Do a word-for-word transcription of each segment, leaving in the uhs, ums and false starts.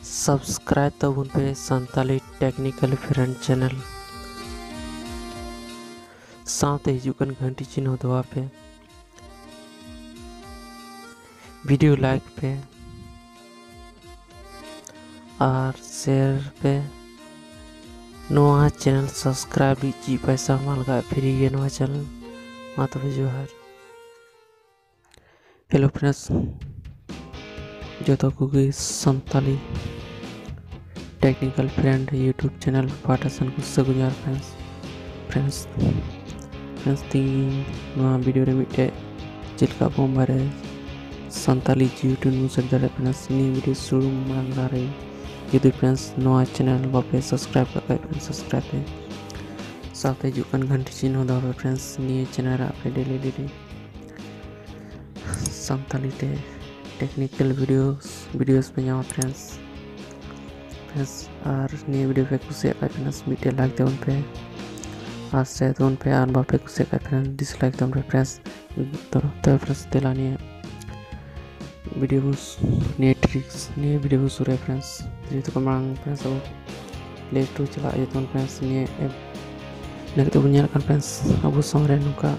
Subscribe ᱛᱟᱵᱚᱱ ᱯᱮ Santali Technical Friend channel, ᱥᱟᱶᱛᱮ ᱦᱤᱡᱩᱜ ᱠᱟᱱ ᱜᱷᱟᱱᱴᱤ ᱪᱤᱱᱦᱟᱹ ᱫᱚᱵᱟᱣ ᱯᱮ᱾ Video like ᱯᱮ ᱟᱨ share ᱯᱮ᱾ ᱱᱚᱣᱟ channel subscribe ᱞᱟᱹᱜᱤᱫ ᱪᱮᱫ ᱯᱚᱭᱥᱟ ᱵᱟᱝ ᱞᱟᱜᱟᱜᱼᱟ, free ᱜᱮ ᱱᱚᱣᱟ channel᱾ ᱢᱟ ᱛᱚᱵᱮ ᱡᱚᱦᱟᱨ᱾ Hello friends, ᱡᱚᱛᱚ ᱠᱚᱜᱮ Santali Technical Friend YouTube channel ᱯᱟᱦᱴᱟ ᱥᱮᱱ ᱠᱷᱚᱱ ᱥᱟᱹᱜᱩᱱ ᱡᱚᱦᱟᱨ friends᱾ Friends, friends, ᱛᱮᱦᱮᱧ ᱱᱚᱣᱟ video ᱨᱮ ᱢᱤᱫᱴᱮᱡ ᱪᱮᱫ ᱞᱮᱠᱟ ᱵᱚᱱ ᱵᱟᱨᱮ ᱥᱟᱱᱛᱟᱞᱤ YouTube ᱵᱚᱱ search ᱫᱟᱲᱮᱭᱟᱜ friends᱾ ᱱᱤᱭᱟᱹ video ᱥᱩᱨᱩ ᱢᱟᱲᱟᱝ ᱞᱟᱦᱟ ᱨᱮ ᱡᱩᱫᱤ friends ᱱᱚᱣᱟ channel ᱵᱟᱯᱮ subscribe ᱠᱟᱜ ᱠᱷᱟᱡ friends subscribe ᱯᱮ, ᱥᱟᱶᱛᱮ ᱦᱤᱡᱩᱜ ᱠᱟᱱ ᱜᱷᱟᱱᱴᱤ ᱪᱤᱱᱦᱟᱹ ᱫᱚᱵᱟᱣ ᱯᱮ friends᱾ ᱱᱤᱭᱟᱹ channel ᱨᱮ ᱟᱯᱮ daily daily ᱥᱟᱱᱛᱟᱞᱤ ᱛᱮ technical videos, videos ᱯᱮ ᱧᱟᱢᱟ friends᱾ Friends, ᱟᱨ ᱱᱤᱭᱟᱹ video ᱯᱮ ᱠᱩᱥᱤᱭᱟᱜ ᱠᱷᱟᱡ friends ᱢᱤᱫᱴᱮᱡ like ᱛᱟᱵᱚᱱ ᱯᱮ ᱟᱨ share ᱛᱟᱵᱚᱱ ᱯᱮ, ᱟᱨ ᱵᱟᱯᱮ ᱠᱩᱥᱤᱭᱟᱜ ᱠᱷᱟᱡ friends dislike ᱛᱟᱵᱚᱱ ᱯᱮ friends᱾ ᱛᱚ, ᱛᱚ friends, ᱫᱮᱞᱟ ᱱᱤᱭᱟᱹ video ᱵᱚᱱ ᱥ-, ᱱᱤᱭᱟᱹ tricks, ᱱᱤᱭᱟᱹ video ᱵᱚᱱ ᱥᱩᱨᱩᱭᱟ friends᱾ ᱡᱚᱛᱚ ᱠᱷᱚᱱ ᱢᱟᱲᱟᱝ friends ᱟᱵᱚ Play Store ᱪᱟᱞᱟᱜ ᱦᱩᱭᱩᱜ ᱛᱟᱵᱚᱱ friends᱾ ᱱᱤᱭᱟᱹ app ᱤᱱᱟᱹ ᱠᱟᱛᱮ ᱵᱚᱱ ᱧᱮᱞᱮᱫ ᱠᱟᱱ friends, ᱟᱵᱚ ᱥᱟᱢᱟᱝ ᱨᱮ ᱱᱚᱝᱠᱟ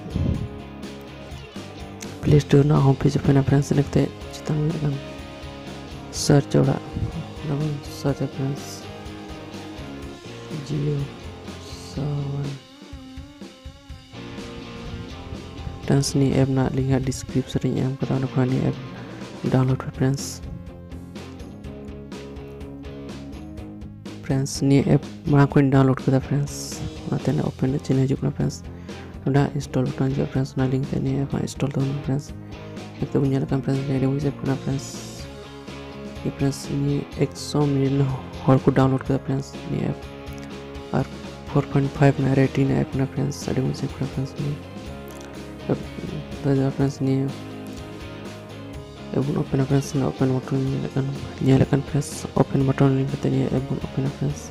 Play Store ᱨᱮᱱᱟᱜ home page open ᱮᱱᱟ friends᱾ ᱤᱱᱟᱹ ᱠᱟᱛᱮ ᱪᱮᱛᱟᱱ ᱨᱮ ᱧᱮᱞᱚᱜ ᱠᱟᱱ search ᱚᱲᱟᱜ, ᱚᱸᱰᱮ ᱵᱚᱱ search ᱟ friends, Jio Saavn᱾ Friends, ᱱᱤᱭᱟᱹ app ᱨᱮᱱᱟᱜ link ᱦᱟᱸᱜ description ᱨᱤᱧ ᱮᱢ ᱠᱟᱫᱟ, ᱚᱸᱰᱮ ᱠᱷᱚᱱ ᱱᱤᱭᱟᱹ app download ᱯᱮ friends᱾ Friends, ᱱᱤᱭᱟᱹ app ᱢᱟᱲᱟᱝ ᱠᱷᱚᱱ download ᱠᱟᱫᱟ friends, ᱚᱱᱟᱛᱮ ᱱᱤᱭᱟᱹ open ᱨᱮᱱᱟᱜ ᱪᱤᱱᱦᱟᱹ ᱦᱤᱡᱩᱜ ᱠᱟᱱᱟ friends᱾ ᱱᱚᱰᱮ install button ᱦᱤᱡᱩᱜᱼᱟ friends, ᱚᱱᱟ link ᱛᱮ ᱱᱤᱭᱟᱹ app ᱦᱟᱸᱜ install ᱛᱟᱵᱚᱱ ᱯᱮ friends᱾ ᱱᱤᱛᱚᱜ ᱵᱚᱱ ᱧᱮᱞᱮᱫ ᱠᱟᱱ friends, ᱱᱤᱭᱟᱹ ᱟᱹᱰᱤ ᱢᱚᱡᱽ app ᱠᱟᱱᱟ friends᱾ ᱱᱤᱭᱟᱹ friends, ᱱᱤᱭᱟᱹ ᱮᱠᱥᱚ million ᱦᱚᱲ ᱠᱚ download ᱠᱮᱫᱟ friends ᱱᱤᱭᱟᱹ app, ᱟᱨ four point five ᱨᱮᱱᱟᱜ rating ᱨᱮᱱᱟᱜ app ᱠᱟᱱᱟ friends, ᱟᱹᱰᱤ ᱢᱚᱡᱽ app ᱠᱟᱱᱟ friends᱾ ᱱᱤᱭᱟᱹ app ᱫᱚ friends, ᱱᱤᱭᱟᱹ app ᱵᱚᱱ open ᱟ friends, ᱱᱤᱭᱟᱹ open button ᱧᱮᱞᱮᱫ ᱠᱟᱱ, ᱧᱮᱞᱮᱫ ᱠᱟᱱ friends, open button ᱞᱤᱝ ᱠᱟᱛᱮ ᱱᱤᱭᱟᱹ app ᱵᱚᱱ open ᱟ friends᱾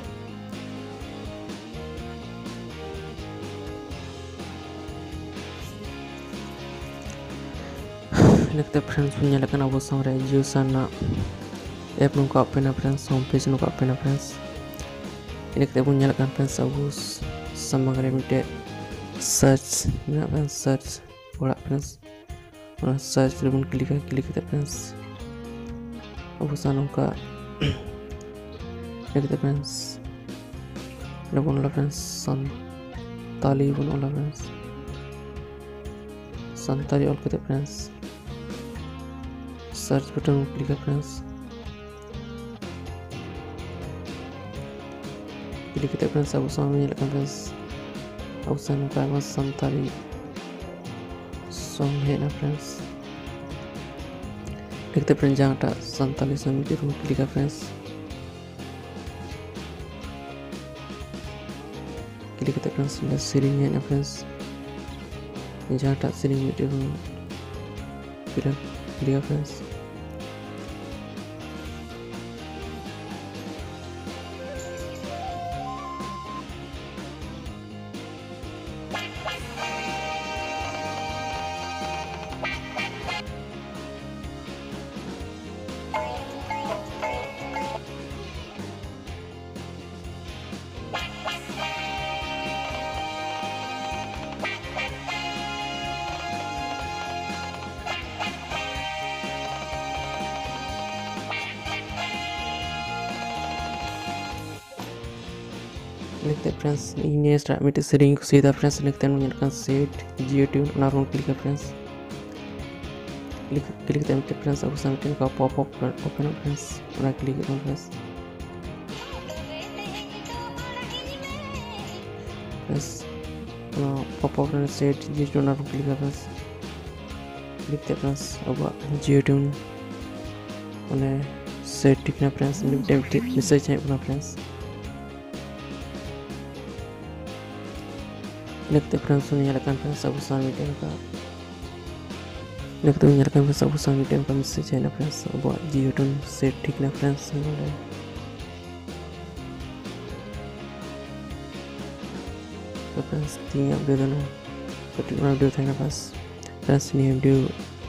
ᱤᱱᱟᱹ ᱠᱟᱛᱮ friends ᱵᱚᱱ ᱧᱮᱞᱮᱫ ᱠᱟᱱᱟ ᱟᱵᱚ ᱥᱟᱢᱟᱝ ᱨᱮ Jio Saavn ᱨᱮᱱᱟᱜ ᱮᱯ ᱱᱚᱝᱠᱟ ᱳᱯᱮᱱᱟ friends, ᱦᱳᱢ ᱯᱮᱡᱽ ᱱᱚᱝᱠᱟ ᱳᱯᱮᱱᱟ friends᱾ ᱤᱱᱟᱹ ᱠᱟᱛᱮ ᱵᱚᱱ ᱧᱮᱞᱮᱫ ᱠᱟᱱ friends, ᱟᱵᱚ ᱥᱟᱢᱟᱝ ᱨᱮ ᱢᱤᱫᱴᱮᱡ ᱥᱟᱨᱪ ᱢᱮᱱᱟᱜᱼᱟ friends, ᱥᱟᱨᱪ ᱚᱲᱟᱜ friends᱾ ᱚᱱᱟ ᱥᱟᱨᱪ ᱨᱮᱵᱚᱱ ᱠᱞᱤᱠᱟ᱾ ᱠᱞᱤᱠ ᱠᱟᱛᱮ friends, ᱟᱵᱚ ᱥᱟᱶ ᱱᱚᱝᱠᱟ ᱤᱱᱟᱹ ᱠᱟᱛᱮ friends, ᱚᱸᱰᱮ ᱵᱚᱱ ᱚᱞᱟ friends, ᱥᱟᱱᱛᱟᱞᱤ ᱵᱚᱱ ᱚᱞᱟ friends᱾ ᱥᱟᱱᱛᱟᱞᱤ ᱚᱞ ᱠᱟᱛᱮ friends, ᱥᱟᱨᱪ ᱵᱟᱴᱚᱱ ᱵᱚᱱ ᱠᱞᱤᱠᱟ friends᱾ ᱠᱞᱤᱠ ᱠᱟᱛᱮ friends, ᱟᱵᱚ ᱥᱟᱢᱟᱝ ᱨᱮ ᱧᱮᱞᱚᱜ ᱠᱟᱱ friends, ᱟᱵᱚ ᱥᱟᱢᱟᱝ ᱱᱚᱝᱠᱟ ᱟᱭᱢᱟ ᱥᱟᱱᱛᱟᱲᱤ song ᱦᱮᱡ ᱮᱱᱟ friends᱾ ᱠᱞᱤᱠ ᱠᱟᱛᱮ friends, ᱡᱟᱦᱟᱸᱴᱟᱜ ᱥᱟᱱᱛᱟᱲᱤ song ᱢᱤᱫᱴᱮᱡ ᱵᱚᱱ ᱠᱞᱤᱠᱟ friends᱾ ᱠᱞᱤᱠ ᱠᱟᱛᱮ friends, ᱚᱸᱰᱮ ᱥᱮᱨᱮᱧ ᱦᱮᱡ ᱮᱱᱟ friends᱾ ᱡᱟᱦᱟᱸᱴᱟᱜ ᱥᱮᱨᱮᱧ ᱢᱤᱫᱴᱮᱡ ᱵᱚᱱ ᱠᱞᱤᱠᱟ friends᱾ ᱤᱱᱟᱹ ᱠᱟᱛᱮ friends, ᱤᱧ ᱱᱤᱭᱟᱹ ᱥᱟᱞᱟᱜ ᱢᱤᱫᱴᱮᱡ ᱥᱮᱨᱮᱧ ᱤᱧ ᱠᱩᱥᱤᱭᱟᱫᱟ friends᱾ ᱤᱱᱟᱹ ᱠᱟᱛᱮ ᱧᱮᱞᱚᱜ ᱠᱟᱱ set Jio Tune, ᱚᱱᱟ ᱨᱮᱵᱚᱱ ᱠᱞᱤᱠᱟ friends᱾ ᱠᱞᱤᱠ ᱠᱞᱤᱠ ᱠᱟᱛᱮ ᱢᱤᱫᱴᱮᱡ friends, ᱟᱵᱚ ᱥᱟᱢᱟᱝ ᱢᱤᱫᱴᱮᱡ ᱱᱚᱝᱠᱟ pop up ᱳᱯᱮᱱᱚᱜ friends, ᱚᱱᱟ ᱠᱞᱤᱠ ᱠᱟᱛᱮ friends᱾ friends, ᱚᱱᱟ pop up ᱨᱮ set Jio Tune, ᱚᱱᱟ ᱨᱮᱵᱚᱱ ᱠᱞᱤᱠᱟ friends᱾ ᱠᱞᱤᱠ ᱠᱟᱛᱮ friends, ᱟᱵᱚᱣᱟᱜ Jio Tune ᱚᱱᱮ set ᱴᱷᱤᱠ ᱮᱱᱟ friends, ᱢᱤᱫᱴᱮᱱ ᱢᱤᱫᱴᱮᱱ message ᱦᱮᱡ ᱟᱠᱟᱱᱟ friends᱾ ᱤᱱᱟᱹ ᱠᱟᱛᱮ friends, ᱧᱮᱞ ᱟᱠᱟᱱ friends, ᱟᱵᱚ ᱥᱟᱶ ᱢᱤᱫᱴᱮᱱ ᱱᱚᱝᱠᱟ, ᱤᱱᱟᱹ ᱠᱟᱛᱮ ᱧᱮᱞ ᱟᱠᱟᱱ friends, ᱟᱵᱚ ᱥᱟᱶ ᱢᱤᱫᱴᱮᱱ ᱱᱚᱝᱠᱟ message ᱦᱮᱡ ᱮᱱᱟ friends, ᱟᱵᱚᱣᱟᱜ Jio Tune set ᱴᱷᱤᱠ ᱮᱱᱟ friends᱾ ᱱᱚᱰᱮ ᱛᱚ friends, ᱛᱮᱦᱮᱧᱟᱜ video ᱫᱚ ᱱᱚᱣᱟ ᱠᱟᱹᱴᱤᱡ ᱚᱱᱟ video ᱛᱟᱦᱮᱸ ᱠᱟᱱᱟ friends᱾ friends, ᱱᱤᱭᱟᱹ video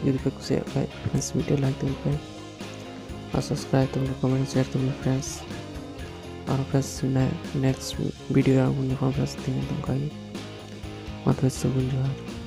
ᱡᱩᱫᱤ ᱯᱮ ᱠᱩᱥᱤᱭᱟᱜ ᱠᱷᱟᱡ friends, ᱢᱤᱫᱴᱮᱱ like ᱛᱟᱵᱚᱱ ᱯᱮ᱾ ᱟᱨ subscribe ᱛᱟᱵᱚᱱ ᱯᱮ, comment share ᱛᱟᱵᱚᱱ ᱯᱮ friends᱾ ᱟᱨ friends, next video ᱨᱮ ᱟᱵᱚ ᱧᱟᱯᱟᱢ friends, ᱛᱮᱦᱮᱧ ᱫᱚ ᱚᱱᱠᱟ ᱜᱮ᱾ ᱢᱟ ᱛᱚᱵᱮ ᱥᱟᱹᱜᱩᱱ ᱡᱚᱦᱟᱨ᱾